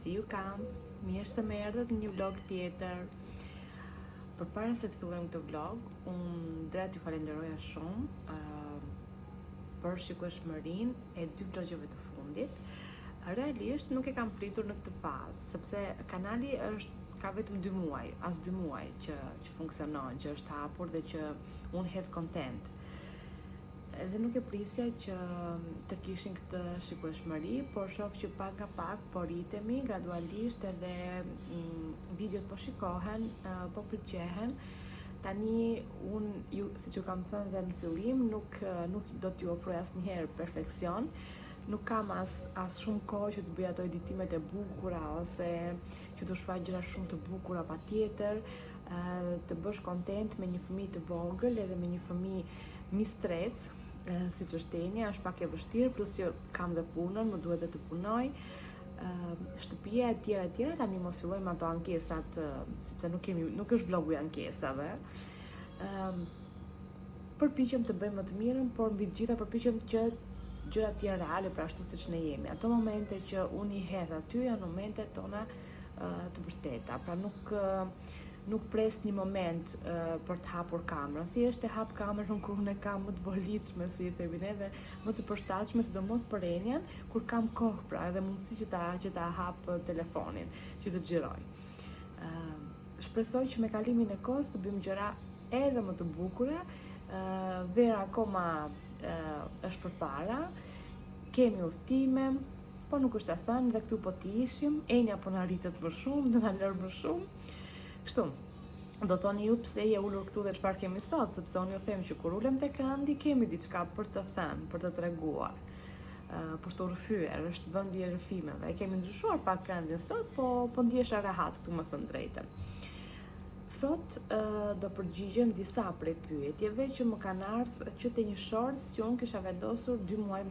Si ju kam? Mirë se më erdhët në një vlog tjetër. Përpara se të fillojmë këtë vlog, unë doja t'ju falenderoja shumë uh, për shikueshmërinë e dy vlogjeve të fundit. Realisht nuk e kam pritur në këtë fazë, sepse kanali është ka vetëm 2 muaj, as 2 muaj që që funksionon, që është hapur dhe që unë hedh content. Edhe nuk e prisja që të kishin këtë shikueshmëri, por shoh që pak nga pak po rritemi gradualisht edhe mm, videot po shikohen, po pëlqehen. Tani unë ju siç ju kam thënë dhe në fillim, nuk nuk do t'ju ofroj asnjëherë perfeksion. Nuk kam as as shumë kohë që të bëj ato editimet e bukura ose që të shfaq gjëra shumë të bukura patjetër, të bësh content me një fëmijë të vogël edhe me një fëmijë mistrec, siç është Enia, është pak e vështirë, plus që kam dhe punën, më duhet dhe të punoj, shtëpia e tjera e tjera, tani mos fillojmë ato ankesat, sepse nuk kemi, nuk është vlogu i ankesave. Përpiqem të bëj më të mirën, por mbi të gjitha përpiqem që gjërat të jenë reale pra ashtu siç ne jemi. Ato momente që unë i hedh aty janë momente tona të vërteta. Pra nuk nuk pres një moment uh, për të hapur kamerën. Thjesht e hap kamerën kur unë e kam më të volitshme, si i themi ne, dhe më të përshtatshme, sidomos për Enian, kur kam kohë pra edhe mundësi që ta që ta hap telefonin, që të xhiroj. Uh, shpresoj që me kalimin e kohës të bëjmë gjëra edhe më të bukura. Uh, vera akoma uh, është përpara. Kemi udhëtime, Po nuk është e thënë dhe këtu po të ishim, Enia po na rritet më shumë, do na lërë më shumë. Kështu, do thoni ju pse je ulur këtu dhe çfarë kemi sot, sepse unë ju them që kur ulem te këndi kemi diçka për të thënë, për të treguar, për të rrëfyer, është vendi i rrëfimeve. E kemi ndryshuar pak këndin sot, po po ndihesha rehat këtu me thënë drejtën. Sot do përgjigjem disa prej pyetjeve që më kanë ardhur që te një shorts që unë kisha vendosur 2 muaj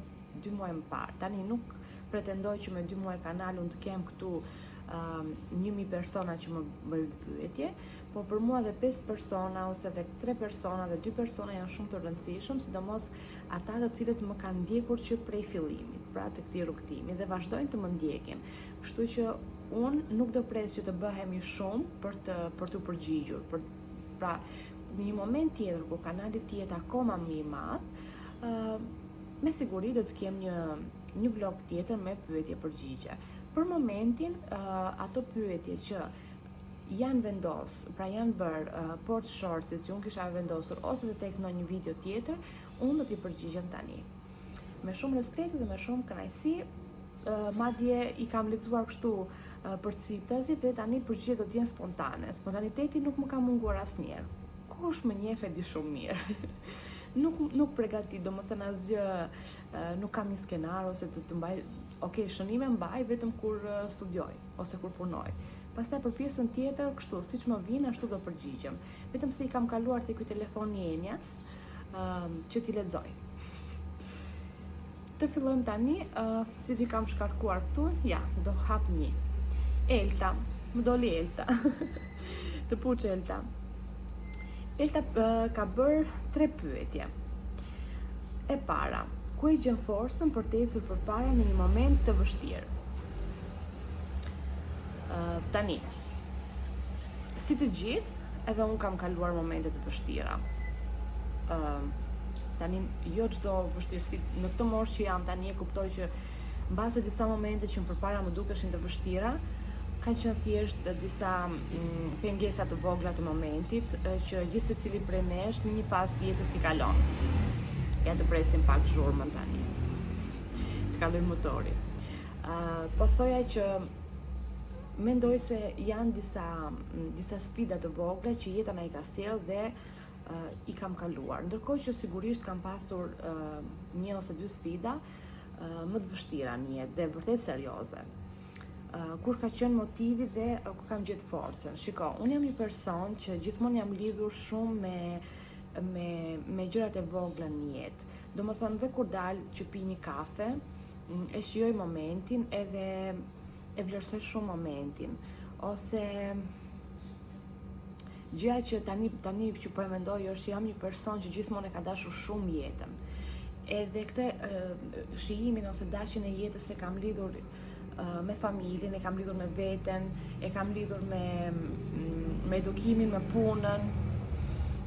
dy muaj më parë. Tani nuk pretendoj që me dy muaj kanal unë të kem këtu um, 1000 persona që më bëjnë pyetje, po për mua dhe 5 persona ose dhe 3 persona dhe 2 persona janë shumë të rëndësishëm, sidomos ata të cilët më kanë ndjekur që prej fillimit, pra të këtij rrugëtimi dhe vazhdojnë të më ndjekin. Kështu që unë nuk do pres që të bëhemi shumë për të për t'u përgjigjur, për pra në një moment tjetër kur kanali të jetë akoma më i madh, ë Me siguri do të kem një një vlog tjetër me pyetje përgjigje. Për momentin, ato pyetje që janë vendos, pra janë bërë uh, poshtë shortsit që unë kisha vendosur ose dhe tek ndonjë video tjetër, unë do t'i përgjigjem tani. Me shumë respekt dhe me shumë kënaqësi, uh, madje i kam lexuar kështu uh, përciptazi dhe tani përgjigjet do të jenë spontane. Spontaniteti nuk më ka munguar asnjëherë. Kush më njeh e di shumë mirë. Nuk nuk pregatit, domethënë asgjë, nuk kam një skenar ose të të mbaj, ok, shënime mbaj vetëm kur studioj ose kur punoj. Pastaj për pjesën tjetër, kështu, siç më vijnë, ashtu do përgjigjem. Vetëm se i kam kaluar te ky telefon i Enias, që t'i lexoj. Të fillojmë tani, uh, siç i kam shkarkuar këtu, ja, do hap një. Elta, më doli Elta. të puq Elta. Elta uh, ka bërë tre pyetje. E para, ku e gjen forcën për të ecur përpara në një moment të vështirë? Uh, tani, si të gjithë, edhe unë kam kaluar momente të vështira. Uh, tani, jo çdo vështirësi, në këtë moshë që jam tani e kuptoj që mbase disa momente që më përpara më dukeshin të vështira, kanë qenë thjesht disa mm, pengesa të vogla të momentit që gjithsecili prej nesh në një fazë të jetës i kalon. Ja të presim pak zhurmën tani. Të kalojë motori. Uh, po thoja që Mendoj se janë disa disa sfida të vogla që jeta na i ka sjellë dhe uh, i kam kaluar. Ndërkohë që sigurisht kam pasur uh, një ose dy sfida uh, më të vështira në jetë dhe vërtet serioze. Uh, kur ka qenë motivi dhe uh, kur kam gjetë forcën. Shiko, unë jam një person që gjithmonë jam lidhur shumë me me me gjërat e vogla në jetë. Domethënë dhe kur dal që pi një kafe, mm, e shijoj momentin edhe e vlerësoj shumë momentin ose gjëja që tani tani që po e mendoj është që jam një person që gjithmonë e ka dashur shumë jetën. Edhe këtë shijimin ose dashjen e jetës e kam lidhur me familjen, e kam lidhur me veten, e kam lidhur me me edukimin, me punën.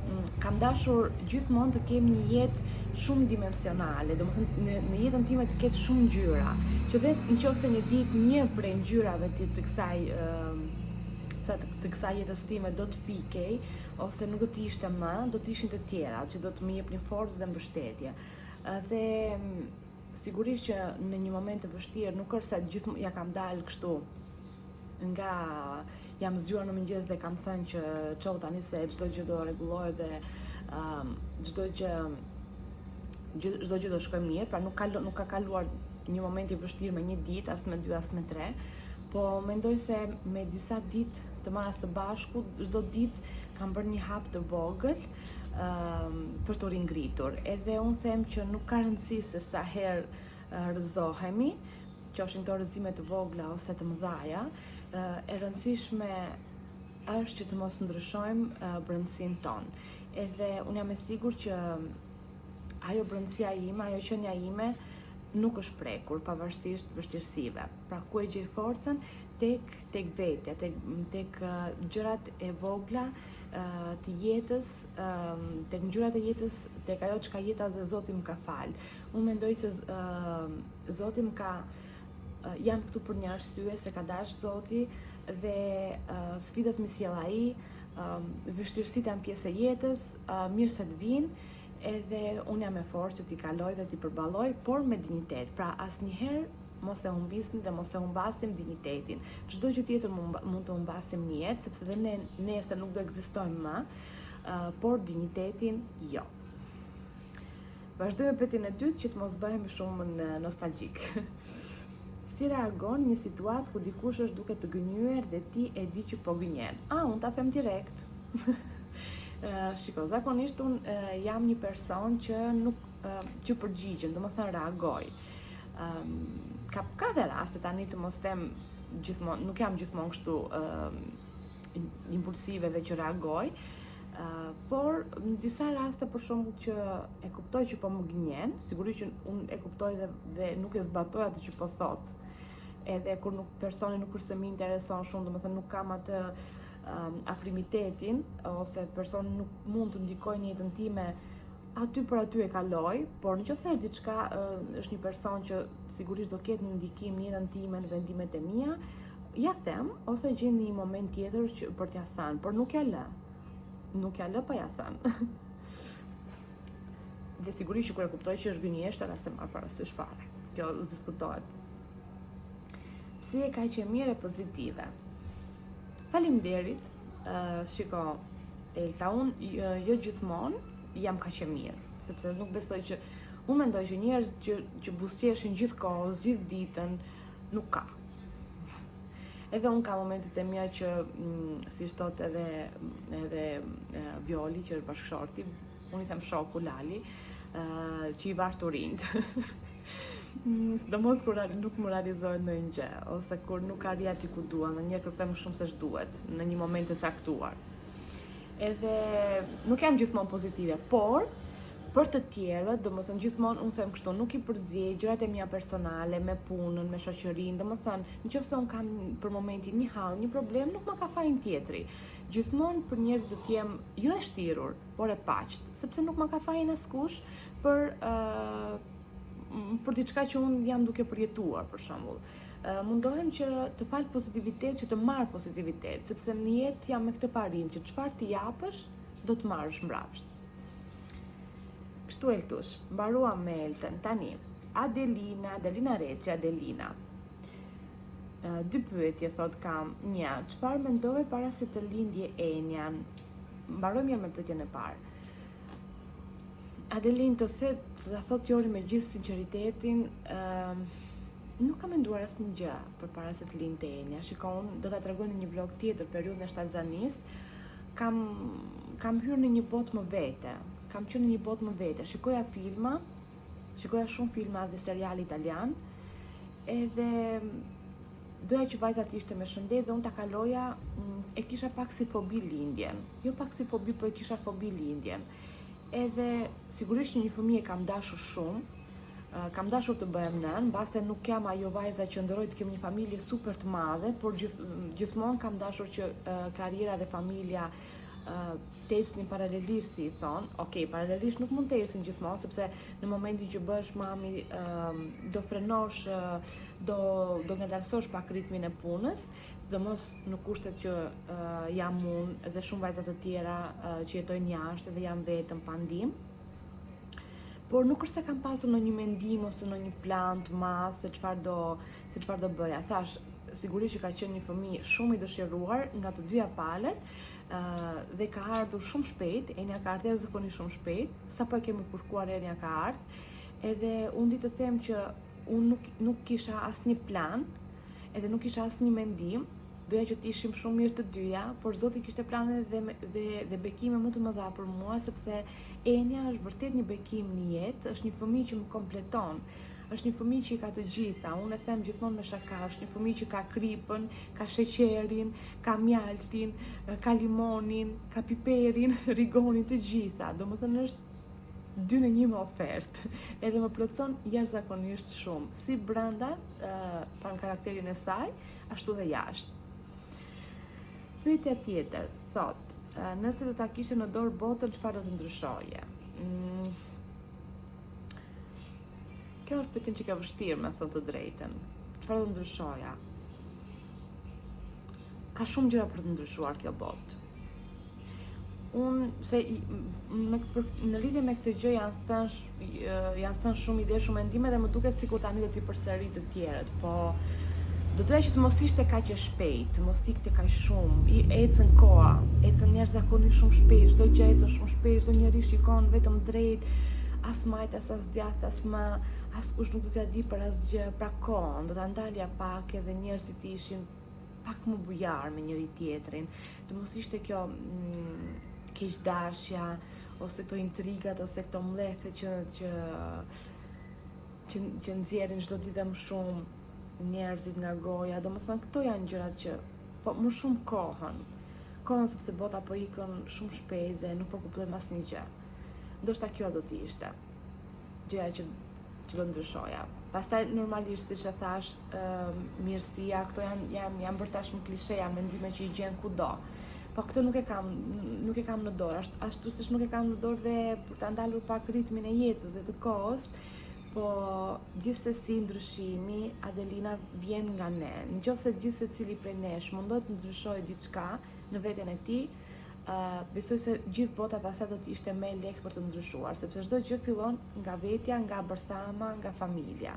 Mm, kam dashur gjithmonë të kem një jetë shumë dimensionale, domethënë në, në jetën time të ketë shumë ngjyra, që dhe në qoftë se një ditë një prej ngjyrave të, të kësaj të, të kësaj jetës time do të fikej ose nuk do të ishte më, do të ishin të tjera që do të më jepnin forcë dhe mbështetje. Dhe sigurisht që në një moment të vështirë nuk është se gjithmonë ja kam dalë kështu nga jam zgjuar në mëngjes dhe kam thënë që çohu tani se çdo gjë do rregullohet dhe um, çdo gjë çdo gjë do shkojë mirë, pra nuk ka nuk ka kaluar një moment i vështirë me një ditë, as me dy, as me tre, po mendoj se me disa ditë të marra së bashku, çdo ditë kam bërë një hap të vogël um, për t'u ringritur. Edhe unë them që nuk ka rëndësi se sa herë rrëzohemi, qofshin këto rrëzime të vogla ose të mëdhaja, e rëndësishme është që të mos ndryshojmë brendësinë tonë. Edhe unë jam e sigurt që ajo brendësia ime, ajo qenia ime nuk është prekur pavarësisht vështirësive. Pra ku e gjej forcën tek tek vetja, tek tek gjërat e vogla të jetës, tek ngjyrat e jetës, tek ajo çka jeta dhe Zoti më ka fal. Unë mendoj se Zoti më ka jam këtu për një arsye se ka dash Zoti dhe uh, sfidat m'i sjell ai, uh, vështirësitë janë pjesë e jetës, uh, mirë se të vijnë, edhe unë jam e fortë që t'i kaloj dhe t'i përballoj, por me dinjitet. Pra asnjëherë mos e humbisni dhe mos e humbasim dinjitetin. Çdo gjë tjetër mund të humbasim në jetë, sepse dhe ne nesër nuk do ekzistojmë më, uh, por dinjitetin jo. Vazhdoj me pyetjen e dytë që të mos bëhemi shumë në nostalgjik. Si reagon një situatë ku dikush është duke të gënjyer dhe ti e di që po gënjen? A, unë ta them direkt. Shiko, zakonisht unë jam një person që nuk që përgjigjem, domethënë reagoj. Um, ka ka dhe raste tani të mos them gjithmonë, nuk jam gjithmonë kështu um, impulsive dhe që reagoj, uh, por në disa raste për shembull që e kuptoj që po më gënjen, sigurisht që unë e kuptoj dhe, dhe nuk e zbatoj atë që po thotë. Edhe kur nuk personi nuk është se më intereson shumë, domethënë nuk kam atë um, afrimitetin ose personi nuk mund të ndikojë në jetën time aty për aty e kaloj, por në qoftë se është diçka, është një person që sigurisht do ketë një ndikim në jetën time, në vendimet e mia, ja them ose gjej një moment tjetër që për t'ja thënë, por nuk ja lë. Nuk ja lë pa ja thënë. Dhe sigurisht që kur e kuptoj që është gënjeshtër, as e marr parasysh fare. Kjo s'diskutohet. Pse je kaq e mirë e pozitive? Faleminderit. Uh, shiko, Elta, unë jo gjithmonë jam kaq e mirë, sepse nuk besoj që unë mendoj që njerëz që që buzëqeshin gjithë kohës, gjithë ditën, nuk ka. Edhe unë kam momentet e mia që, mm, siç thotë edhe edhe Violi, që është bashkëshorti, unë i them shoku Lali, uh, që i var turinjtë. Mm, sidomos kur nuk më realizohet ndonjë gjë ose kur nuk arrij aty ku dua, ndonjëherë kërkoj më shumë se ç'duhet në një moment të caktuar. Edhe nuk jam gjithmonë pozitive, por për të tjerët, domethënë gjithmonë unë them kështu, nuk i përziej gjërat e mia personale me punën, me shoqërinë, domethënë, në qoftë se unë kam për momentin një hall, një problem, nuk ma ka fajin tjetri. Gjithmonë për njerëzit do të jem jo e shtirur, por e paqtë, sepse nuk ma ka fajin askush për uh, për diçka që unë jam duke përjetuar, për shembull. Mundohem që të fal pozitivitet, që të marr pozitivitet, sepse në jetë jam me këtë parim që çfarë të japësh, do të marrësh mbrapsht. Kështu Eltush, mbaruam me Eltën. Tani, Adelina, Adelina Reçi, Adelina. Dy pyetje thot kam. Një, çfarë mendove para se të lindje Enjan? Mbaroj mirë me pyetjen e parë. Adelin të thet, ta thotë Jori me gjithë sinqeritetin, ë nuk kam menduar asnjë gjë përpara se të lindte Enja. Shiko, unë do ta tregoj në një vlog tjetër periudhën e shtatzanisë. Kam kam hyrë në një botë më vete. Kam qenë në një botë më vete. Shikoja filma, shikoja shumë filma dhe seriale italian. Edhe doja që vajza të ishte me shëndet dhe unë ta kaloja, mm, e kisha pak si fobi lindjen. Jo pak si fobi, po e kisha fobi lindjen. Edhe sigurisht që një fëmijë e kam dashur shumë. Kam dashur të bëhem nënë, mbase nuk jam ajo vajza që ëndërroj të kem një familje super të madhe, por gjith, gjithmonë kam dashur që karriera dhe familja të ecnin paralelisht, si i thonë. Okej, paralelisht nuk mund të ecin gjithmonë, sepse në momentin që bëhesh mami, do frenosh, do do ngadalësosh pak ritmin e punës, sidomos në kushtet që jam unë dhe shumë vajza të tjera që jetojnë jashtë dhe janë vetëm pa ndihmë. Por nuk është se kam pasur ndonjë mendim ose ndonjë plan të madh se çfarë do se çfarë do bëja. Thash, sigurisht që ka qenë një fëmijë shumë i dëshiruar nga të dyja palët, dhe ka ardhur shumë shpejt, Enia ka ardhur jashtëzakonisht shumë shpejt, sapo e kemi kërkuar Enia ka ardhur. Edhe unë di të them që unë nuk nuk kisha asnjë plan, edhe nuk kisha asnjë mendim, doja që të ishim shumë mirë të dyja, por Zoti kishte plane dhe dhe dhe bekime më të mëdha për mua sepse Enia është vërtet një bekim në jetë, është një fëmijë që më kompleton. Është një fëmijë që i ka të gjitha. Unë e them gjithmonë me shaka, është një fëmijë që ka kripën, ka sheqerin, ka mjaltin, ka limonin, ka piperin, rigonin të gjitha. Domethënë është dy në një me ofertë. Edhe më plotëson jashtëzakonisht shumë, si brenda, pra në karakterin e saj, ashtu dhe jashtë. Pyetja tjetër thotë, nëse do ta kishe në dorë botën, çfarë do të ndryshoje? Mm. Kjo është pyetje çik e vështirë, me thënë të drejtën. Çfarë do ndryshoja? Ka shumë gjëra për të ndryshuar kjo botë. Unë se me për, në lidhje me këtë gjë janë thënë janë thënë shumë ide, shumë mendime dhe më duket sikur tani do t'i përsërit të tjerët, po do doja që të mos ishte kaq e shpejtë, të mos ikte kaq shumë. I ecën koha, ecën jashtëzakonisht shumë shpejt, çdo gjë ecën shumë shpejt, çdo njeri shikon vetëm drejt, as majtas, as djathtas më, askush nuk do t'ia di për asgjë, pra kohën, do ta ndalja pak edhe njerëzit të ishin pak më bujar me njëri tjetrin, të mos ishte kjo mm, keqdashja ose këto intrigat ose këto mllefe që që që që nxjerrin çdo ditë dhe më shumë njerëzit nga goja, domethënë këto janë gjërat që po më shumë kohën. Kohën sepse bota po ikën shumë shpejt dhe nuk po kuptojmë asnjë gjë. Ndoshta kjo do të ishte gjëja që që do ndryshoja. Pastaj normalisht siç e thash, mirësia, këto janë janë janë bërë tashmë klishe, janë mendime që i gjen kudo. Po këtë nuk e kam, nuk e kam në dorë, ashtu, ashtu siç nuk e kam në dorë dhe për ta ndalur pak ritmin e jetës dhe të kohës, po gjithsesi ndryshimi Adelina vjen nga ne. Në qoftë se gjithsecili prej nesh mundohet të ndryshojë diçka në veten e tij, uh, besoj se gjithë bota pastaj do të ishte më e lehtë për të ndryshuar, sepse çdo gjë fillon nga vetja, nga bërthama, nga familja.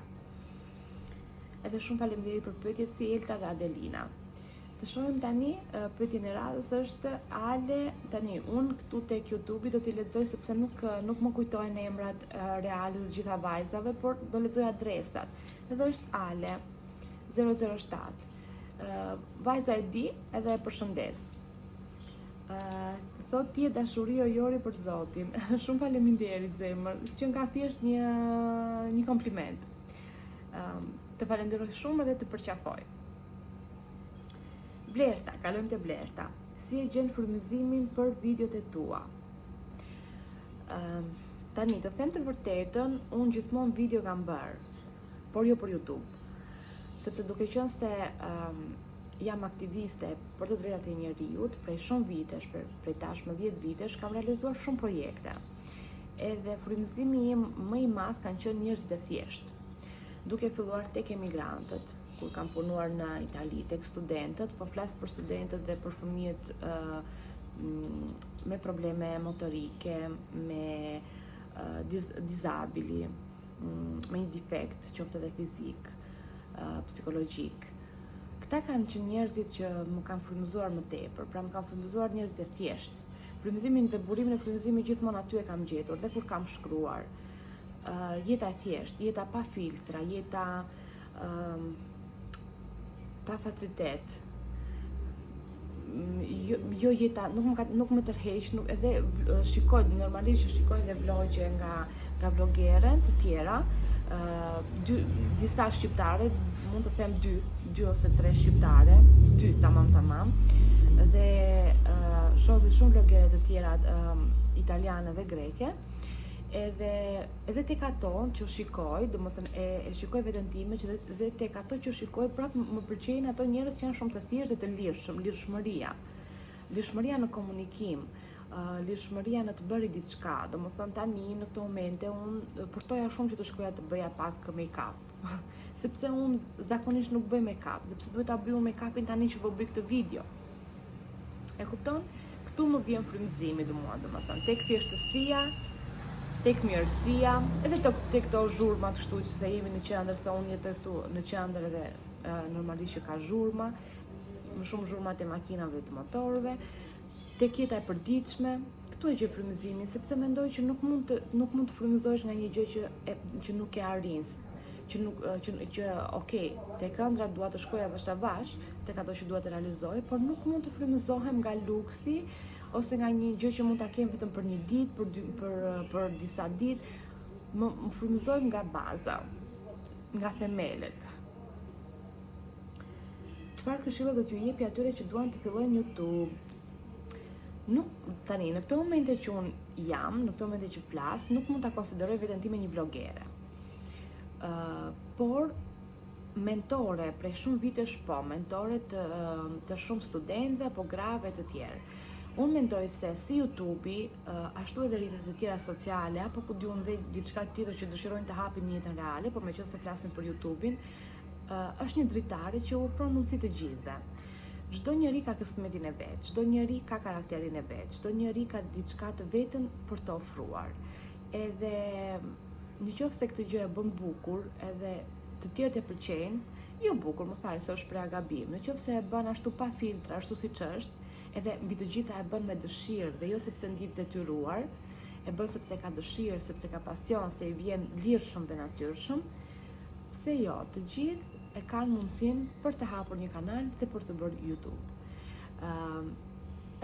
Edhe shumë faleminderit për pyetjet si Elta dhe Adelina. Të shohim tani pyetjen e radhës është Ale, tani unë këtu tek YouTube-i do t'i lexoj sepse nuk nuk më kujtohen emrat reale të gjitha vajzave, por do lexoj adresat. Edhe është Ale 007. Vajza e di edhe e përshëndes. Thot ti je dashuri o Jori për Zotin. Shumë faleminderit zemër, që nga thjesht një një kompliment. Të falenderoj shumë edhe të përqafoj. Blerta, kalojmë te Blerta. Si e gjen frymëzimin për videot e tua? Um, tani, të them të vërtetën, unë gjithmonë video kam bërë, por jo për YouTube. Sepse duke qenë se um, jam aktiviste për të drejtat e njeriut, prej shumë vitesh, prej, prej tashmë 10 vitesh, kam realizuar shumë projekte. Edhe frymëzimi im më i madh kanë qenë njerëzit e thjeshtë. Duke filluar tek emigrantët, kur kam punuar në Itali, tek studentët, po flas për studentët dhe për fëmijët uh, me probleme motorike, me uh, diz disabili, mm, me një defekt, qoftë edhe fizik, uh, psikologjik. Këta kanë qenë njerëzit që më kanë frymëzuar më tepër, pra më kanë frymëzuar njerëzit e thjeshtë. Frymëzimin dhe burimin e frymëzimit gjithmonë aty e kam gjetur dhe kur kam shkruar. Uh, jeta e thjeshtë, jeta pa filtra, jeta uh, pa facitet. Jo, jo jeta, nuk më ka, nuk më tërheq, nuk edhe shikoj normalisht që shikoj edhe vlogje nga nga vlogere të tjera, uh, dy disa shqiptare, mund të them dy, dy ose tre shqiptare, dy tamam tamam. Dhe uh, shoh dhe shumë vlogere të tjera uh, italiane dhe greke. Edhe edhe tek ato që shikoj, domethënë e, e shikoj veten time që dhe, dhe tek ato që shikoj prapë më pëlqejnë ato njerëz që janë shumë të thjeshtë dhe të lirshëm, lirshmëria. Lirshmëria në komunikim, uh, lirshmëria në të bëri diçka. Domethënë tani në këto momente unë përtoja shumë që të shkoja të bëja pak make-up. sepse unë zakonisht nuk bëj make-up, sepse duhet ta bëj unë make-upin tani që po bëj këtë video. E kupton? Këtu më vjen frymëzimi dhe mua, domethënë, tek thjeshtësia, tek mirësia, edhe tek tek këto zhurmat kështu që se jemi në qendër, se unë jetoj këtu në qendër edhe e, normalisht që ka zhurma, më shumë zhurmat e makinave dhe të motorëve, tek jeta e përditshme, këtu e gjej frymëzimin, sepse mendoj që nuk mund të nuk mund të frymëzohesh nga një gjë që e, që nuk e arrin, që nuk që që okay, tek ëndrra dua të shkoj avash avash, tek ato që dua të realizoj, por nuk mund të frymëzohem nga luksi ose nga një gjë që mund ta kem vetëm për një ditë, për dy, për për disa ditë, më, më frymëzojmë nga baza, nga themelet. Çfarë këshilla do t'ju jepi atyre që duan të fillojnë YouTube? Nuk tani në këto momente që unë jam, në këto momente që flas, nuk mund ta konsideroj veten time një vlogere. Ë, uh, por mentore prej shumë vitesh po, mentore të të shumë studentëve apo grave të tjerë. Unë mendoj se si YouTube-i, ashtu edhe rrjetet e tjera sociale apo ku di unë dhe diçka tjetër që dëshirojnë të hapin në jetën reale, por meqenëse flasim për YouTube-in, është një dritare që u ofron mundësi të gjithëve. Çdo njeri ka kësmetin e vet, çdo njeri ka karakterin e vet, çdo njeri ka diçka të vetën për të ofruar. Edhe në qoftë se këtë gjë e bën bukur, edhe të tjerët e pëlqejnë, jo bukur, më fal se është shpreha gabim. Në qoftë se e bën ashtu pa filtra, ashtu siç është, edhe mbi të gjitha e bën me dëshirë dhe jo sepse ndihet detyruar, e bën sepse ka dëshirë, sepse ka pasion, se i vjen lirshëm dhe natyrshëm, pse jo, të gjithë e kanë mundësinë për të hapur një kanal dhe për të bërë YouTube. Ëm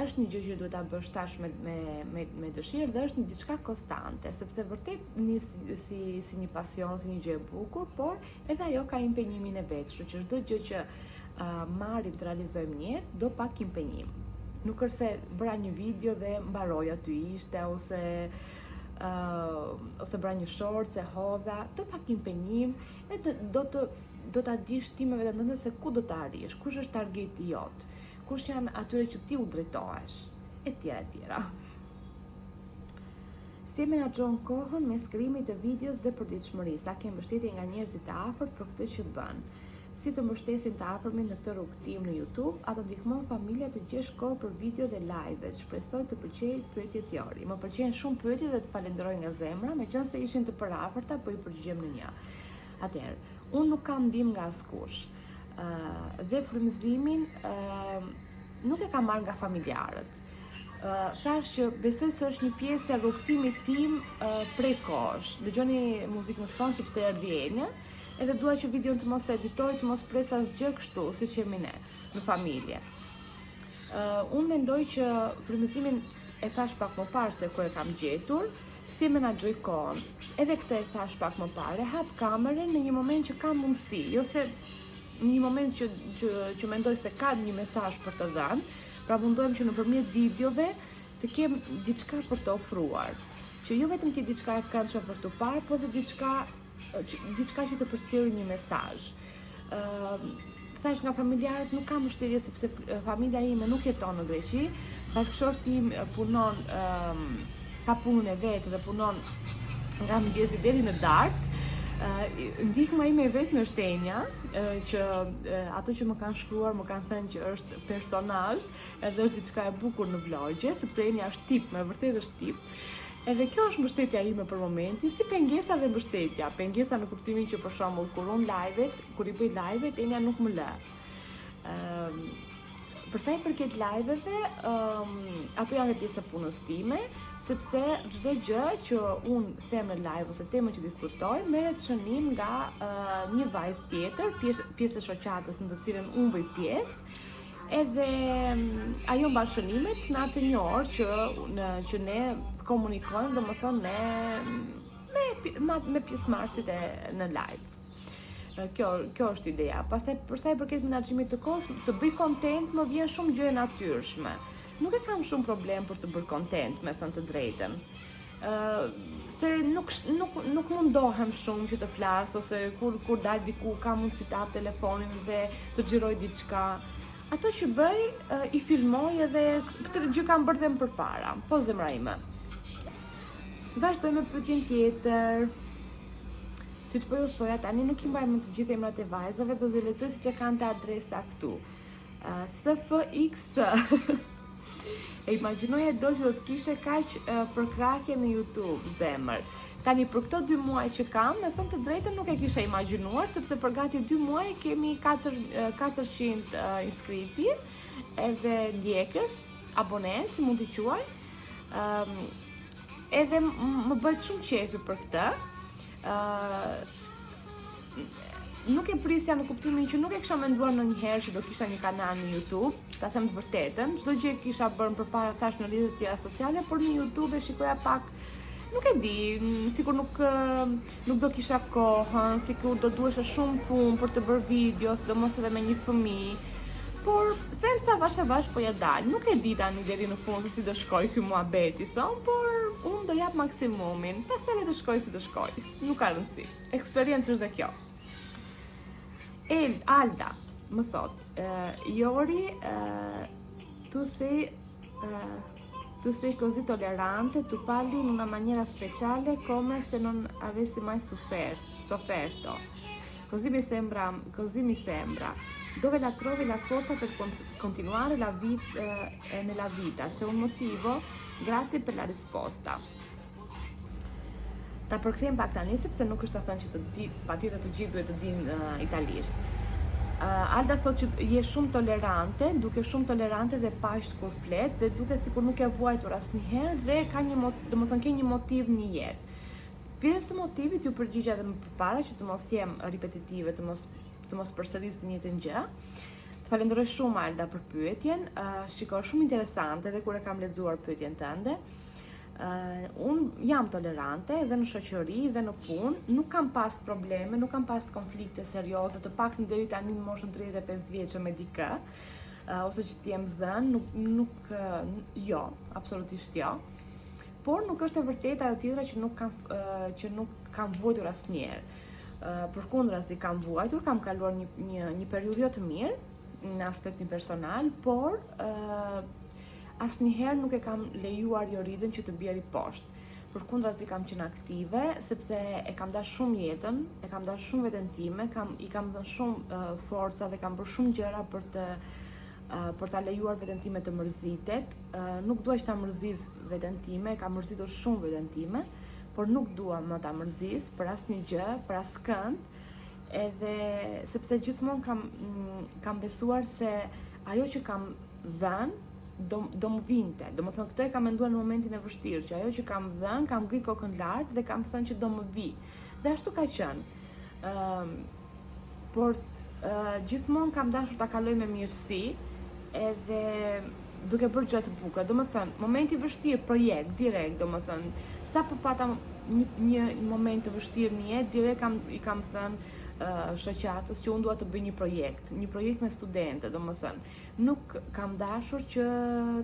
është një gjë që duhet ta bësh tash me me me me dëshirë dhe është një diçka konstante, sepse vërtet nis si si një pasion, si një gjë e bukur, por edhe ajo ka impenjimin e vet, kështu që çdo gjë që uh, marrim të realizojmë në jetë, do pak impenjim. Nuk është se bëra një video dhe mbaroi aty ishte ose uh, ose bëra një short se hodha, do pak impenjim e do, do të do ta dish ti me veten tënde se ku do të arrish, kush është targeti jot, kush janë atyre që ti u drejtohesh, e tjera e tjera. Si e menaxhon kohën mes krijimit të videos dhe përditshmërisë? A ke mbështetje nga njerëzit të afërt për këtë që bën? Si të mbështesin të afërmit në këtë rrugëtim në YouTube? A të ndihmon familja të gjesh kohë për video dhe live? Shpresoj të pëlqej pyetjet Jori. Më pëlqejnë shumë pyetjet dhe të falenderoj nga zemra, meqenëse ishin të përafërta, po i përgjigjem në një. Atëherë, unë nuk kam ndihmë nga askush. Ë dhe frymëzimin ë nuk e kam marrë nga familjarët. Ë thash që besoj se është një pjesë e rrugëtimit tim uh, prej kohësh. Dëgjoni muzikë në sfond sepse erdhi Enja, edhe dua që videon të mos e editoj, të mos pres asgjë kështu, siç jemi ne në familje. Uh, unë mendoj që frymëzimin e thash pak më parë se ku e kam gjetur, si e menaxhoj kohën. Edhe këtë e thash pak më parë, e hap kamerën në një moment që kam mundësi, jo se në një moment që që që mendoj se ka një mesazh për të dhënë, pra mundohem që nëpërmjet videove të kem diçka për të ofruar, që jo vetëm të jetë diçka e këndshme për të parë, por edhe diçka që, diçka që të përcjellë një mesazh. Ë thash nga familjarët nuk kam mbështetje sepse familja ime nuk jeton në Greqi, bashkëshorti im punon ëm ka punën e vet dhe punon nga mëngjesi deri në darkë. Ndihma ime e vetme është Enja, që ato që më kanë shkruar më kanë thënë që është personazh, edhe është diçka e bukur në vlogje, sepse Enja është tip, me vërtet është tip. Edhe kjo është mbështetja ime për momentin, si pengesa dhe mbështetja. Pengesa në kuptimin që për shembull kur unë live-et, kur i bëj live-et, Enja nuk më lë. Ëm për sa i përket live-eve, ëm ato janë dhe pjesë e punës time, sepse çdo gjë që unë them në live ose temën që diskutoj, merret shënim nga uh, një vajzë tjetër, pjesë, pjesë e shoqatës në të cilën unë bëj pjesë, edhe mm, ajo mban shënimet në atë një orë që në që ne komunikojmë, domethënë me me me, me pjesëmarrësit e në live. Kjo kjo është ideja. Pastaj për sa i përket menaxhimit të kohës, të bëj content më vjen shumë gjë e natyrshme. Nuk e kam shumë problem për të bërë content, me thënë të drejtën. Ë, Se nuk nuk nuk mundohem shumë që të flas ose kur kur dal diku kam mundësi të hap telefonin dhe të xhiroj diçka. Ato që bëj i filmoj edhe këtë gjë kam bërë dhe më përpara. Po zemra ime. Vazhdoj me pyetjen tjetër. Siç po ju thoja, tani nuk i mbaj mend të gjithë emrat e vajzave, do t'i lexoj siç e kanë te adresa këtu. Uh, SFX. E imagjinoja dot që do të kishe kaq përkrahje në YouTube, zemër. Tani për këto dy muaj që kam, me thënë të drejtën nuk e kisha imagjinuar, sepse për gati dy muaj kemi 4, 400 iscritti, edhe ndjekës, abone, si mund t'i quaj. Um, edhe më bëhet shumë qefi për këtë. Uh, nuk e prisja në kuptimin që nuk e kisha menduar ndonjëherë që do kisha një kanal në YouTube, ta them të vërtetën, çdo gjë e kisha bërë më përpara thash në rrjetet tjera sociale, por në YouTube e shikoja pak nuk e di, sikur nuk nuk do kisha kohën, sikur do duheshe shumë punë për të bërë video, sidomos edhe me një fëmijë. Por them se avash avash po ja dal. Nuk e di tani deri në fund se si do shkoj ky muhabeti, thon, por unë do jap maksimumin. Pastaj le të shkoj si të shkoj. Nuk ka rëndësi. Eksperiencë është dhe kjo. El, Alda, më thot, uh, Jori, uh, tu sei, uh, tu sei così tollerante, tu parli in una maniera speciale come se non avessi mai sofferto. Così mi sembra, così mi sembra. Dove la trovi la forza per continuare la vit, eh, nella vita? C'è un motivo? Grazie per la risposta. Ta përkthejmë pak tani sepse nuk është e thënë që të di, patjetër të gjithë duhet të dinë uh, italisht. Uh, Alda thotë që je shumë tolerante, dukesh shumë tolerante dhe paqtë kur flet dhe duket sikur nuk ke vuajtur asnjëherë dhe ka një domethënë ke një motiv në jetë. Pjesë të motivit ju përgjigja edhe më përpara që të mos jem ripetitive, të mos të mos përsëris të njëjtën gjë. Të falenderoj shumë Alda për pyetjen. Uh, shiko, shumë interesante edhe kur e kam lexuar pyetjen tënde. Uh, unë jam tolerante edhe në shoqëri dhe në punë, nuk kam pas probleme, nuk kam pas konflikte serioze, të paktën deri tani në moshën 35 vjeçe me dikë, uh, ose që të jem zënë, nuk nuk uh, jo, absolutisht jo. Por nuk është e vërtetë ajo tjetra që nuk kam uh, që nuk kam vuajtur asnjëherë. Uh, përkundrazi kam vuajtur, kam kaluar një një një periudhë jo të mirë në aspektin personal, por uh, Asnjëherë nuk e kam lejuar Joridën që të bjeri poshtë. Përkundrazi kam qenë aktive, sepse e kam dashur shumë jetën, e kam dashur shumë veten time, kam i kam dhënë shumë uh, forca dhe kam bërë shumë gjëra për të uh, për ta lejuar veten time të mërzitet. Uh, nuk dua që ta mërzis veten time, e kam mërzitur shumë veten time, por nuk dua më ta mërzis për asnjë gjë, për askënd, edhe sepse gjithmonë kam mm, kam besuar se ajo që kam dhënë do do më vinte. Domethënë këtë e kam menduar në momentin e vështirë, që ajo që kam dhënë, kam ngrit kokën lart dhe kam thënë që do më vi. Dhe ashtu ka qenë. Ëm por uh, gjithmonë kam dashur ta kaloj me mirësi, edhe duke bërë gjëra të bukura. Domethënë, momenti i vështirë, projekt direkt, domethënë, sapo pata një, një moment të vështirë në jetë, direkt kam i kam thënë uh, shoqatës që unë dua të bëj një projekt, një projekt me studente, domethënë. Nuk kam dashur që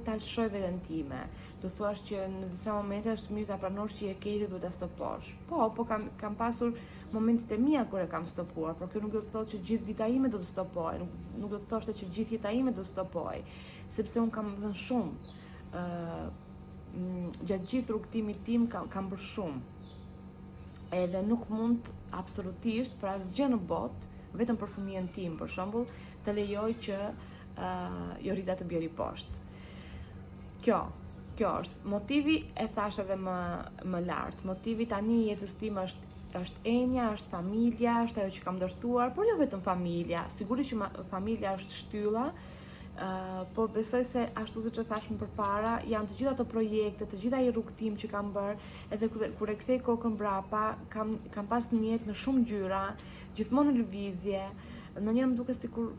ta lëshoj veten time. Do thuash që në disa momente është mirë ta pranosh që je keq dhe duhet ta stoposh. Po, po kam kam pasur momentet e mia kur e kam stopuar, por kjo nuk do të thotë që gjithë dita ime do të stopohej, nuk, nuk do të thoshte që gjithë jeta ime do të stopohej, sepse unë kam dhënë shumë. ë uh, gjatë gjithë rrugëtimit tim kam, kam bërë shumë. Edhe nuk mund absolutisht për asgjë në botë, vetëm për fëmijën tim, për shembull, të lejoj që uh, Jorida të bjeri poshtë. Kjo, kjo është motivi e thash edhe më më lart. Motivi tani i jetës time është është Enja, është familja, është ajo që kam ndërtuar, por jo vetëm familja. Sigurisht që familja është shtylla, uh, por besoj se ashtu siç e thash më përpara, janë të gjitha ato projekte, të gjitha ai rrugëtim që kam bërë, edhe kur, kur e kthej kokën mbrapa, kam kam pas një jetë me shumë ngjyra, gjithmonë në lëvizje, ndonjëherë më duket sikur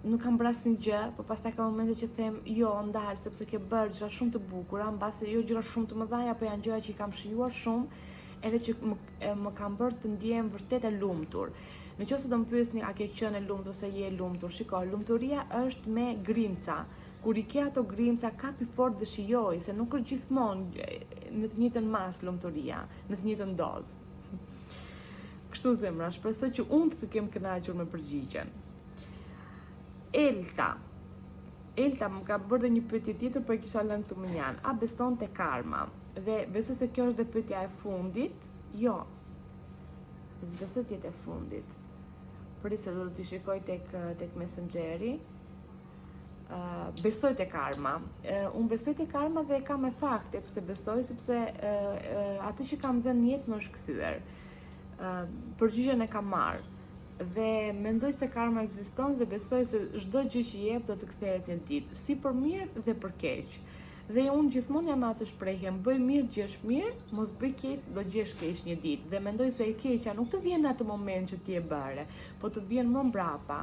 nuk kam bërë asnjë gjë, por pastaj ka momente që them, jo, ndal, sepse ke bërë gjëra shumë të bukura, mbase jo gjëra shumë të mëdha, po janë gjëra që i kam shijuar shumë, edhe që më, e, më kanë bërë të ndjehem vërtet e lumtur. Në qoftë se do më pyesni a ke qenë e lumtur ose je e lumtur, shiko, lumturia është me grimca. Kur i ke ato grimca, kapi fort dhe shijoj, se nuk është gjithmonë në të njëjtën masë lumturia, në të njëjtën dozë. Kështu zemra, shpresoj që unë të të kem kënaqur me përgjigjen. Elta. Elta më ka bërë dhe një pyetje tjetër, por e kisha lënë këtu mënjanë. A beson te karma? Dhe besoj se kjo është dhe pyetja e fundit. Jo. S'besoj të jetë e fundit. Prit se do t'i shikoj tek tek Messengeri. Uh, besoj te karma. Uh, unë besoj te karma dhe e kam me fakte pse besoj sepse uh, uh, atë që kam dhënë në jetë më është kthyer. Uh, përgjigjen e kam marrë dhe mendoj se karma ekziston dhe besoj se çdo gjë që jep do të kthehet një ditë, si për mirë dhe për keq. Dhe unë gjithmonë jam me atë shprehjen, bëj mirë gjesh mirë, mos bëj keq do gjesh keq një ditë. Dhe mendoj se e keqja nuk të vjen në atë moment që ti e bëre, po të vjen më mbrapa.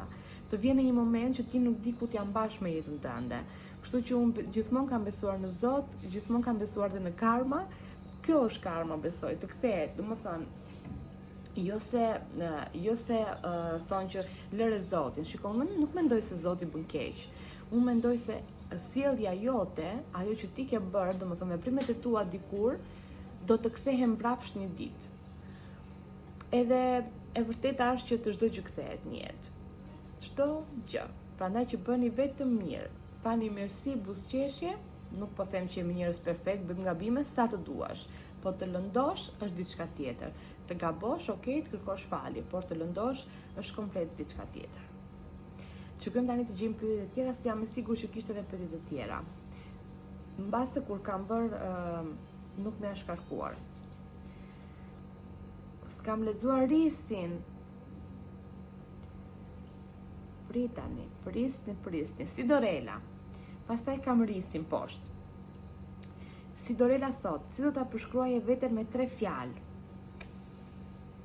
Të vjen në një moment që ti nuk di ku t'ia mbash me jetën tënde. Kështu që unë gjithmonë kam besuar në Zot, gjithmonë kam besuar dhe në karma. Kjo është karma, besoj, të kthehet. Domethënë, jo se jo se uh, thonë që lëre Zotin. Shiko, unë nuk mendoj se Zoti bën keq. Unë mendoj se sjellja jote, ajo që ti ke bërë, domethënë veprimet e tua dikur do të kthehen mbrapsht një ditë. Edhe e vërteta është që të çdo gjë kthehet në jetë. Çdo gjë. Prandaj që bëni vetëm mirë. Falni mirësi, buzëqeshje, nuk po them që jemi njerëz perfekt, bëjmë gabime sa të duash, po të lëndosh është diçka tjetër. Të gabosh, ok, të kërkosh falje, por të lëndosh është komplet diçka tjetër. Shikojmë tani të gjejmë pyetjet e tjera, se jam e sigurt që kishte edhe pyetje të tjera. Mbase kur kam bërë uh, nuk më janë shkarkuar. S'kam lexuar risin. Pritani, prisni, prisni. Sidorela. Pastaj kam risin poshtë. Sidorela thot, si do ta përshkruaje veten me tre fjalë?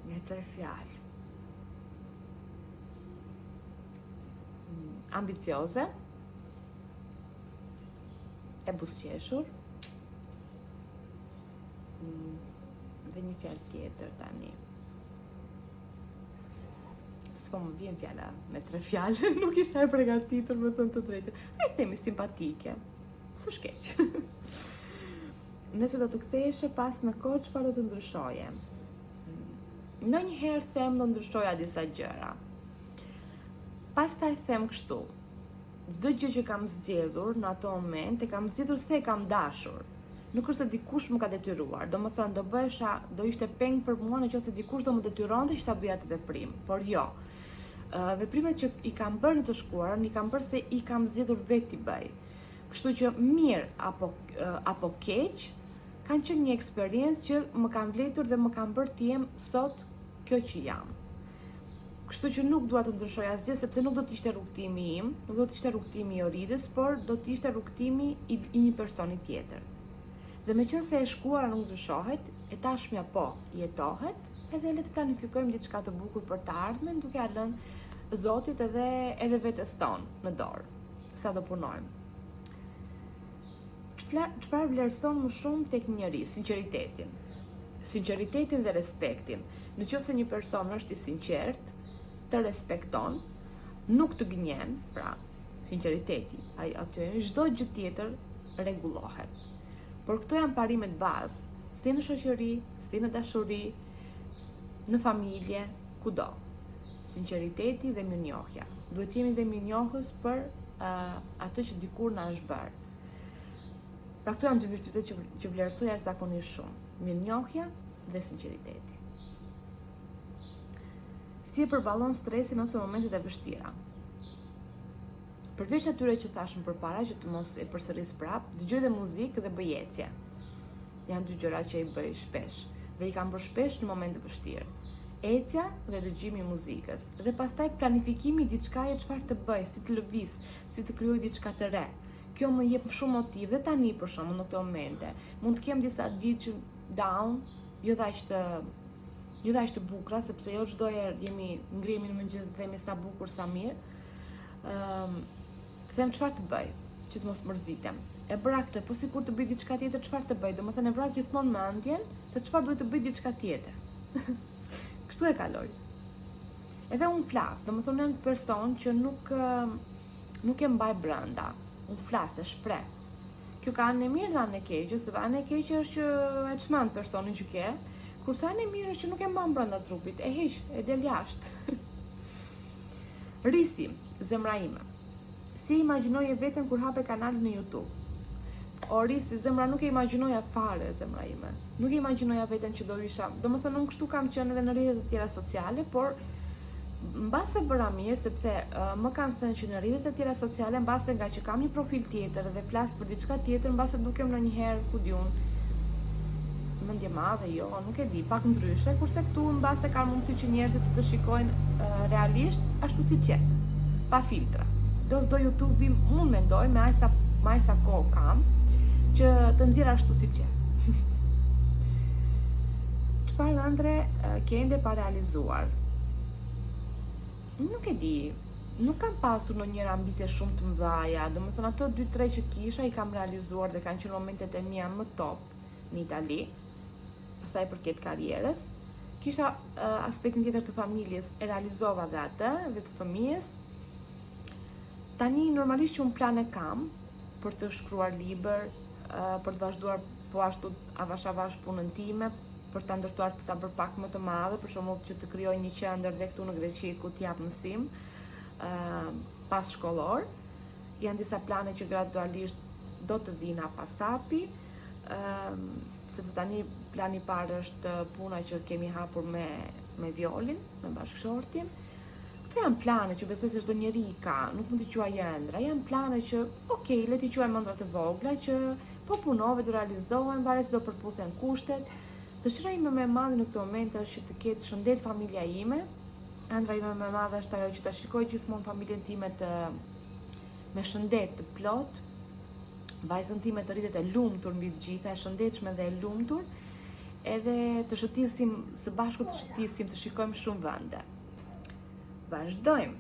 Me tre fjalë. Ambicioze. E buzëqeshur. Mm, dhe një fjalë tjetër tani. S'po më vjen fjala me tre fjalë, nuk isha e pregatitur me thënë të drejtën. Ai themi simpatike. S'është keq. Nëse do të ktheheshe pas në kohë, çfarë do të ndryshoje? Ndonjëherë them do ndryshoja disa gjëra. Pastaj them kështu. Çdo gjë që kam zgjedhur në ato moment, e kam zgjedhur se e kam dashur. Nuk është se dikush më ka detyruar. Domethënë, do bëhesha, do ishte peng për mua në qoftë se dikush do më detyronte që ta bëja atë veprim, por jo. Veprimet që i kam bërë në të shkuarën, i kam bërë se i kam zgjedhur vetë t'i bëj. Kështu që mirë apo apo keq, kanë qenë një eksperiencë që më kanë vlejtur dhe më kanë bërë të jem sot kjo që jam. Kështu që nuk dua të ndryshoj asgjë sepse nuk do të ishte rrugëtimi im, nuk do të ishte rrugëtimi i Oridës, por do të ishte rrugëtimi i, i një personi tjetër. Dhe meqenëse e shkuara nuk ndryshohet, e tashmja po jetohet, edhe le të planifikojmë diçka të bukur për të ardhmen duke ia lënë Zotit edhe edhe vetes tonë në dorë. Sa do punojmë. Çfarë vlerëson më shumë tek një njeri? Sinqeritetin. Sinqeritetin dhe respektin. Në qoftë se një person është i sinqert, të respekton, nuk të gënjen, pra sinqeriteti, ai aty çdo gjë tjetër rregullohet. Por këto janë parimet bazë, si në shoqëri, si në dashuri, në familje, kudo. Sinqeriteti dhe mirënjohja. Duhet të jemi dhe mirënjohës për uh, atë që dikur na është bërë. Pra këto janë dy virtytet që, që vlerësoj jashtëzakonisht shumë. Mirënjohja dhe sinqeriteti. Si e përballon stresin ose momentet e vështira? Përveç atyre që thashë më përpara që të mos e përsëris prap, dëgjoj dhe muzikë dhe bëj ecje. Janë dy gjëra që i bëj shpesh dhe i kam bërë shpesh në moment të vështirë. Ecja dhe dëgjimi i muzikës dhe pastaj planifikimi i diçkaje çfarë të bëj, si të lëviz, si të krijoj diçka të re. Kjo më jep shumë motiv dhe tani për shembull në këto momente mund të kem disa ditë që down, jo dhe aq të jo dhe aq të bukura sepse jo çdo herë jemi ngrihemi në mëngjes dhe themi sa bukur sa mirë. Ëm um, them çfarë të bëj që të mos mërzitem. E bëra këtë, po sikur të bëj diçka tjetër, çfarë të bëj? Domethënë e vras gjithmonë mendjen se çfarë duhet të bëj diçka tjetër. Kështu e kaloj. Edhe unë flas, domethënë jam një person që nuk nuk e mbaj brenda. Unë flas, e shpreh. Kjo ka anën e mirë dhe anën e keqe, sepse ana e keqe është që e çmend personin që ke, kurse ana e mirë është që nuk e mban brenda trupit, e heq, e del jashtë. Risi, zemra ime. Si e imagjinoje veten kur hape kanalin në YouTube? O Risi, zemra nuk e imagjinoja fare, zemra ime. Nuk e imagjinoja veten që do isha. Domethënë unë kështu kam qenë edhe në rrjetet e tjera sociale, por mbase bëra mirë sepse uh, më kanë thënë që në rrjetet e tjera sociale mbase nga që kam një profil tjetër dhe flas për diçka tjetër, mbase dukem ndonjëherë, ku di unë, mendjemadhe, jo, nuk e di, pak ndryshe, kurse këtu mbase ka mundësi që njerëzit të të shikojnë uh, realisht ashtu siç je, pa filtra. Do s'do YouTube-i, unë mendoj me aq sa me aq sa kohë kam, që të nxjerr ashtu siç je. Çfarë ëndrre ke ende pa realizuar? Nuk e di. Nuk kam pasur ndonjëherë ambicie shumë të mëdha, domethënë ato 2-3 që kisha i kam realizuar dhe kanë qenë momentet e mia më top në Itali, për sa i përket karrierës. Kisha uh, aspektin tjetër të familjes, e realizova dhe atë, dhe të fëmijës. Tani normalisht që unë plane kam për të shkruar libër, uh, për të vazhduar po ashtu avash avash punën time, për ta ndërtuar për ta bërë pak më të madhe, për shembull që të krijoj një qendër dhe këtu në Greqi ku të jap mësim uh, pas shkollor. Janë disa plane që gradualisht do të vinë hap pas hapi, uh, sepse tani plani i parë është puna që kemi hapur me me Violin, me bashkëshortin. Këto janë plane që besoj se çdo njeri i ka, nuk mund t'i quaj ëndra, janë plane që, ok, le t'i quajmë ëndra të vogla që po punove do realizohen, varet se do përputhen kushtet. Dëshira ime më e madhe në këtë moment është që të ketë shëndet familja ime. Ëndra ime më e madhe është ajo që ta shikoj gjithmonë familjen time të me shëndet të plot, vajzën time të rritet e lumtur mbi të gjitha, e shëndetshme dhe e lumtur, edhe të shëtisim së bashku të shëtisim, të shikojmë shumë vende. Vazhdojmë.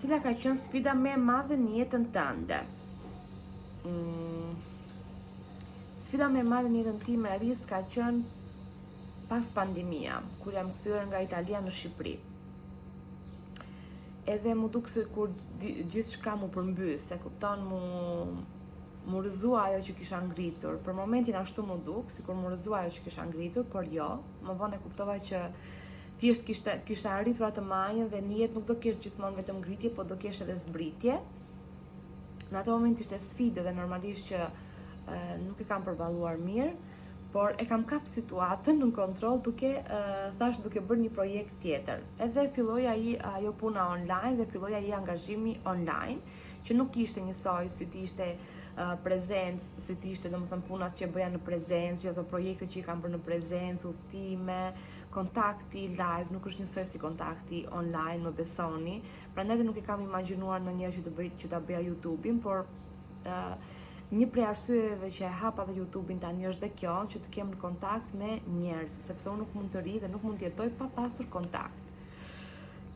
Cila ka qenë sfida më e madhe në jetën tënde? Mm. Sfida më e madhe në jetën time Ris ka qenë pas pandemia, kur jam kthyer nga Italia në Shqipëri. Edhe m'u duk sikur gjithçka m'u përmbys, e kupton m'u m'u rrëzua ajo që kisha ngritur. Për momentin ashtu m'u duk, sikur m'u rrëzua ajo që kisha ngritur, por jo, më vonë e kuptova që thjesht kishte kisha arritur atë majën dhe në jetë nuk do kesh gjithmonë vetëm ngritje, po do kesh edhe zbritje. Në atë moment ishte sfidë dhe normalisht që e, nuk e kam përballuar mirë, por e kam kap situatën në kontroll duke e, thash duke bërë një projekt tjetër. Edhe filloi ai ajo puna online dhe filloi ai angazhimi online, që nuk ishte njësoj si të ishte prezent, si të ishte domethënë puna që bëja në prezencë, që ato projekte që i kam bërë në prezencë, udhëtime, kontakti live nuk është njësoj si kontakti online, më besoni. Prandaj dhe nuk e kam imagjinuar ndonjëherë që të bëj që ta bëja YouTube-in, por uh, një prej arsyeve që e hapa dhe YouTube-in tani është dhe kjo, që të kem në kontakt me njerëz, sepse unë nuk mund të rri dhe nuk mund të jetoj pa pasur kontakt.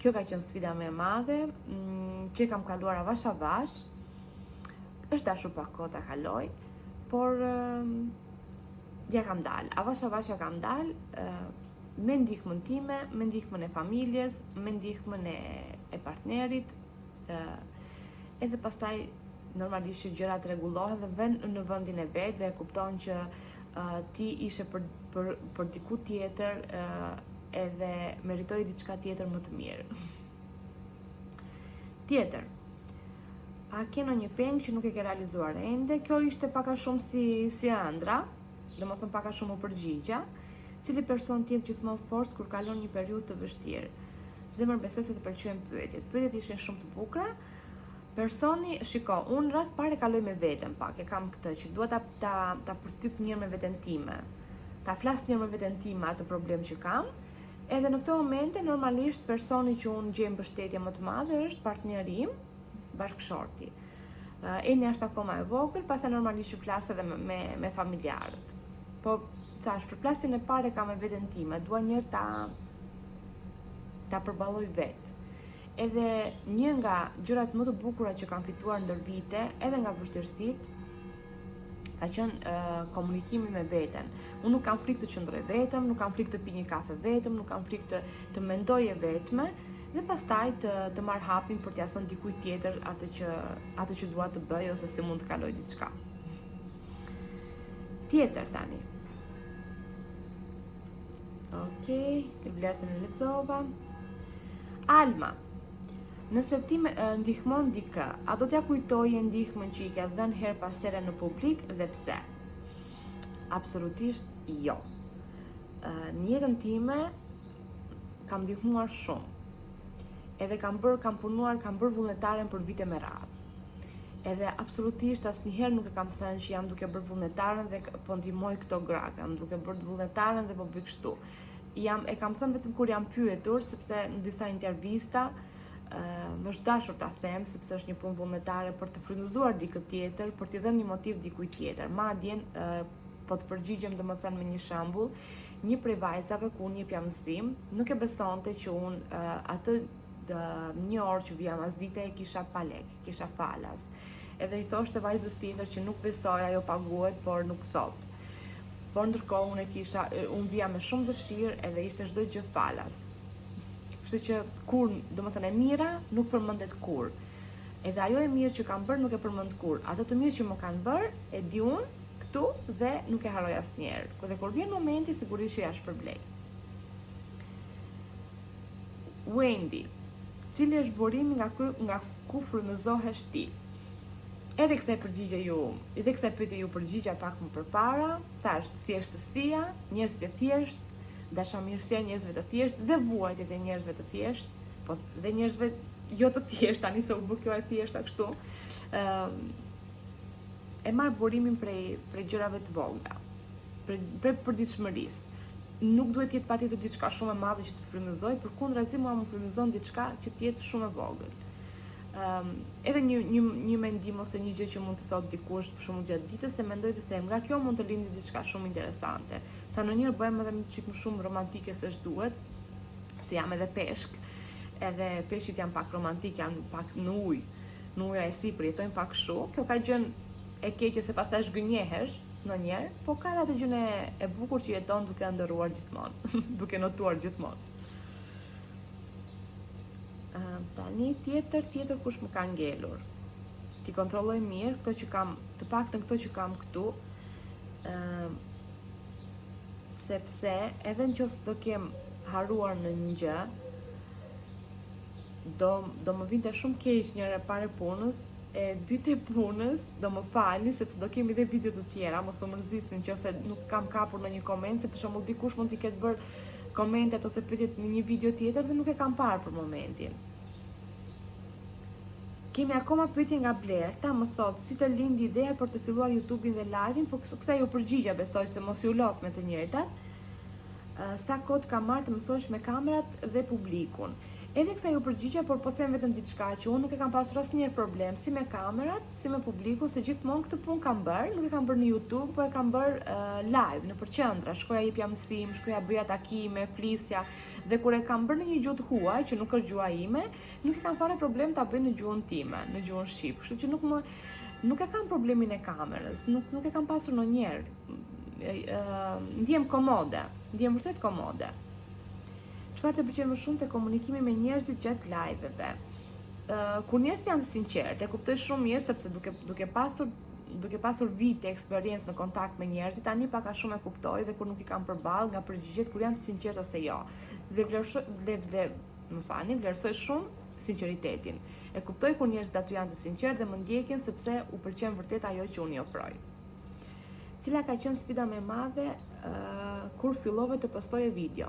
Kjo ka qenë sfida më e madhe, mm, që e kam kaluar avash avash. Është dashur pak kohë ta kaloj, por ja kam dal. Avash avash ja kam dal me ndihmën time, me ndihmën e familjes, me ndihmën e e partnerit, edhe pastaj normalisht që gjërat rregullohen dhe vën në vendin e vet dhe e kupton që uh, ti ishe për për për diku tjetër uh, edhe meritoj diçka tjetër më të mirë. Tjetër. A ke ndonjë peng që nuk e ke realizuar ende? Kjo ishte pak a shumë si si ëndra, domethënë pak a shumë u përgjigja. Cili person të jep gjithmonë forcë kur kalon një periudhë të vështirë? Zemër besoj se të pëlqyen pyetjet. Pyetjet ishin shumë të bukura. Personi, shiko, unë radhë parë e kaloj me veten pak, e kam këtë që dua ta ta ta përtyp një herë me veten time. Ta flas një herë me veten time atë problem që kam. Edhe në këto momente normalisht personi që unë gjej mbështetje më të madhe është partneri im, bashkëshorti. Enia është akoma e vogël, pastaj normalisht që flas edhe me me, me familjarët. Po thash, përplasjen e parë e kam me veten time, dua një herë ta ta përballoj vetë. Edhe një nga gjërat më të bukura që kam fituar ndër vite, edhe nga vështirësitë, ka qenë uh, komunikimi me veten. Unë nuk kam frikë të qëndroj vetëm, nuk kam frikë të pi një kafe vetëm, nuk kam frikë të të mendoj e vetme. Dhe pastaj të të marr hapin për t'ia thënë dikujt tjetër atë që atë që dua të bëj ose si mund të kaloj diçka. Tjetër tani. Okej, okay, Blertën e lexova. Alma, nëse ti me, ndihmon dikë, a do t'ia kujtoje ndihmën që i ke dhënë herë pas here në publik dhe pse? Absolutisht jo. Në jetën time kam ndihmuar shumë. Edhe kam bërë, kam punuar, kam bërë vullnetaren për vite me radhë. Edhe absolutisht asnjëherë nuk e kam thënë që jam duke bërë vullnetaren dhe po ndihmoj këto gra, jam duke bërë vullnetaren dhe po bëj kështu. Jam e kam thënë vetëm kur jam pyetur, sepse në disa intervista më është dashur ta them sepse është një punë vullnetare për të frymëzuar dikë tjetër, për t'i dhënë një motiv dikujt tjetër. Madje po të përgjigjem domethënë me një shembull, një prej vajzave ku unë jepja mësim, nuk e besonte që unë atë një orë që vija masdite e kisha pa lek, kisha falas. Edhe i thoshte vajzës tjetër që nuk besoj ajo paguhet, por nuk thotë. Por ndërkohë unë e kisha, unë vija me shumë dëshirë edhe ishte çdo gjë falas. Kështu që kur, domethënë e mira nuk përmendet kurrë. Edhe ajo e mirë që kam bërë nuk e përmend kurrë. Atë të mirë që më kanë bërë e di unë këtu dhe nuk e harroj asnjëherë. Dhe kur vjen momenti sigurisht që ia shpërblej. Wendy, cili është burimi nga ku, nga ku frymëzohesh ti? Edhe kësaj përgjigje ju, edhe kësaj pyetje ju përgjigja pak më përpara, thash thjeshtësia, njerëzit e thjeshtë, dashamirësia e njerëzve të thjeshtë dhe vuajtjet e njerëzve të thjeshtë, po dhe njerëzve jo të thjeshtë tani se u bë kjo e thjeshta kështu. Ëm e marr burimin prej prej gjërave të vogla, prej prej përditshmërisë. Nuk duhet të jetë patjetër diçka shumë e madhe që të frymëzoj, përkundrazi mua më frymëzon diçka që të jetë shumë e vogël. Ëm edhe një një një mendim ose një gjë që mund të thotë dikush për shembull gjatë ditës e mendoj të them, nga kjo mund të lindi diçka shumë interesante. Sa ndonjëherë bëhem edhe një çik më shumë romantike se ç'duhet, se jam edhe peshk, edhe peshqit janë pak romantik, janë pak në ujë, në ujë e sipër, jetojnë pak kështu. Kjo ka gjën e keqe se pastaj zhgënjehesh ndonjëherë, po ka edhe atë gjën e, e bukur që jeton duke ëndërruar gjithmonë, duke notuar gjithmonë. Uh, tani tjetër, tjetër kush më ka ngelur. T'i kontrolloj mirë këto që kam, të paktën këto që kam këtu, uh, sepse edhe në qoftë do kem harruar ndonjë gjë, do, do më vinte shumë keq njëra e para e punës, e dyta e punës, do më falni, sepse do kemi dhe video të tjera, mos u mërzisni në qoftë se nuk kam kapur ndonjë koment, se për shembull dikush mund t'i ketë bërë komentet ose pyetjet në një video tjetër dhe nuk e kam parë për momentin. Kemi akoma pyetje nga Blerta, më thotë si të lindi ideja për të filluar YouTube-in dhe live-in, po kësaj ju përgjigja besoj se mos ju lodh me të njëjtat. Sa kohë të ka marrë të mësohesh me kamerat dhe publikun? Edhe kësaj ju përgjigja, por po them vetëm diçka që unë nuk e kam pasur asnjëherë problem si me kamerat, si me publikun, se gjithmonë këtë punë kam bërë, nuk e kam bërë në YouTube, po e kam bërë uh, live nëpër qendra, shkoja jepja mësim, shkoja bëja takime, flisja dhe kur e kam bërë në një gjuhë të huaj, që nuk është gjuha ime, nuk e kam fare problem ta bëj në gjuhën time, në gjuhën shqip. Kështu që nuk më nuk e kam problemin e kamerës, nuk nuk e kam pasur ndonjëherë. Ndihem komode, ndihem vërtet komode. Çfarë të pëlqen më shumë te komunikimi me njerëzit gjatë live-eve? Uh, kur njerëzit janë të sinqertë, e kuptoj shumë mirë sepse duke duke pasur duke pasur vite eksperiencë në kontakt me njerëzit, tani pak a shumë e kuptoj dhe kur nuk i kam përballë nga përgjigjet kur janë të sinqertë ose jo. Dhe vlerësoj dhe, dhe Më falni, vlerësoj shumë sinqeritetin. E kuptoj kur njerëzit aty janë të sinqertë dhe më ndjekin sepse u pëlqen vërtet ajo që unë i ofroj. Cila ka qenë sfida më e madhe uh, kur fillove të postoje video?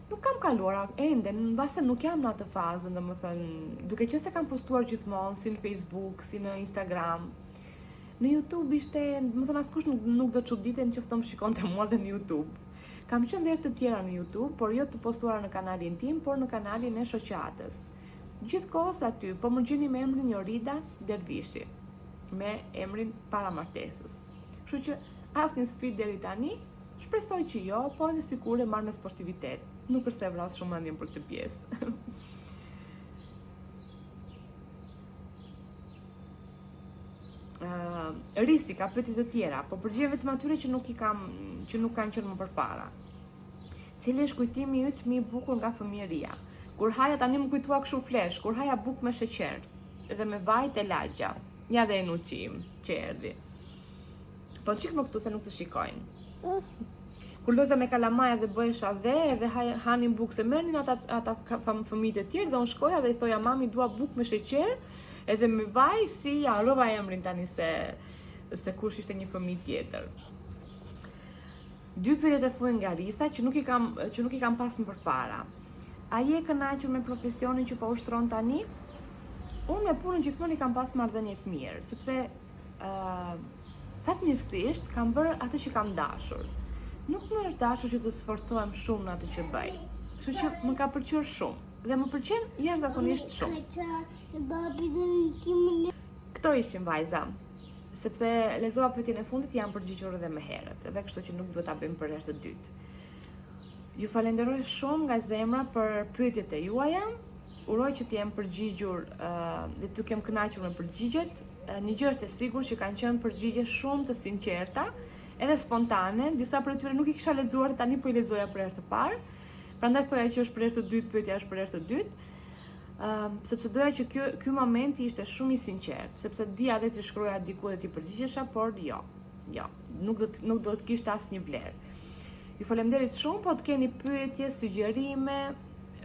Nuk kam kaluar ende, mbase nuk jam në atë fazën, domethënë, duke qenë se kam postuar gjithmonë si në Facebook, si në Instagram. Në YouTube ishte, domethënë askush nuk nuk do çuditej nëse do më shikonte mua dhe në YouTube. Kam qenë dhe herë të tjera në YouTube, por jo të postuara në kanalin tim, por në kanalin e shoqatës. Gjithë kohës aty, po më gjeni me emrin Jorida Dervishi, me emrin para martesës. Kështu që asnjë sfidë deri tani, shpresoj që jo, po edhe sikur e marr me sportivitet. Nuk është se e vras shumë mendjen për këtë pjesë. Uh, Risi ka pyetje të tjera, po përgjigjem vetëm atyre që nuk i kam, që nuk kanë qenë më përpara. Cili është kujtimi yt më i bukur nga fëmijëria? Kur haja tani m'u kujtua kështu flash, kur haja bukë me sheqer dhe me vaj te lagja. Ja dhe Enuçi im që erdhi. Po çik më këtu se nuk të shikojnë. Kur lozja me kalamaja dhe bëhesha dhe edhe hanim bukë se merrnin ata ata fëmijët e tjerë dhe unë shkoja dhe i thoja mami dua bukë me sheqer edhe me vaj si ja harrova emrin tani se se kush ishte një fëmijë tjetër. Dy pyetjet e fundit nga Risa që nuk i kam që nuk i kam pas më përpara. A je e kënaqur me profesionin që po ushtron tani? Unë me punën gjithmonë i kam pas marrëdhënie të mirë, sepse ë uh, fatmirësisht kam bërë atë që kam dashur. Nuk më është dashur që të sforcohem shumë në atë që bëj. Kështu që më ka pëlqyer shumë dhe më pëlqen jashtëzakonisht shumë. Këto ishin vajza. Sepse lexova pyetjen e fundit, jam përgjigjur edhe më herët, edhe kështu që nuk duhet ta bëjmë për herë të dytë. Ju falenderoj shumë nga zemra për pyetjet e juaja. Uroj që të jem përgjigjur uh, dhe t'ju kem kënaqur me përgjigjet. Uh, një gjë është e sigurt që kanë qenë përgjigje shumë të sinqerta, edhe spontane. Disa prej tyre nuk i kisha lexuar, tani po i lexoja për herë të parë. Prandaj thoja që është për herë të dytë, pyetja është për herë të dytë. Ëm, sepse doja që ky ky moment ishte shumë i sinqertë, sepse dija edhe të shkruaja diku dhe t'i përgjigjesha, por jo. Jo, nuk do të nuk do të kishte asnjë vlerë. Ju faleminderit shumë, po të keni pyetje, sugjerime,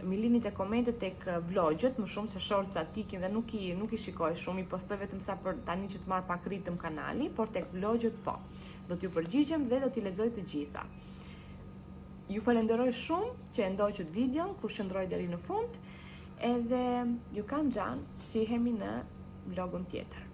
mi lini te komentet tek vlogjet, më shumë se shortsat ikin dhe nuk i nuk i shikoj shumë, i postoj vetëm sa për tani që të marr pak ritëm kanali, por tek vlogjet po. Do t'ju përgjigjem dhe do t'i lexoj të gjitha. Ju falenderoj shumë që e ndoqët videon, kush qëndroi deri në fund, edhe ju kam xhan, shihemi në vlogun tjetër.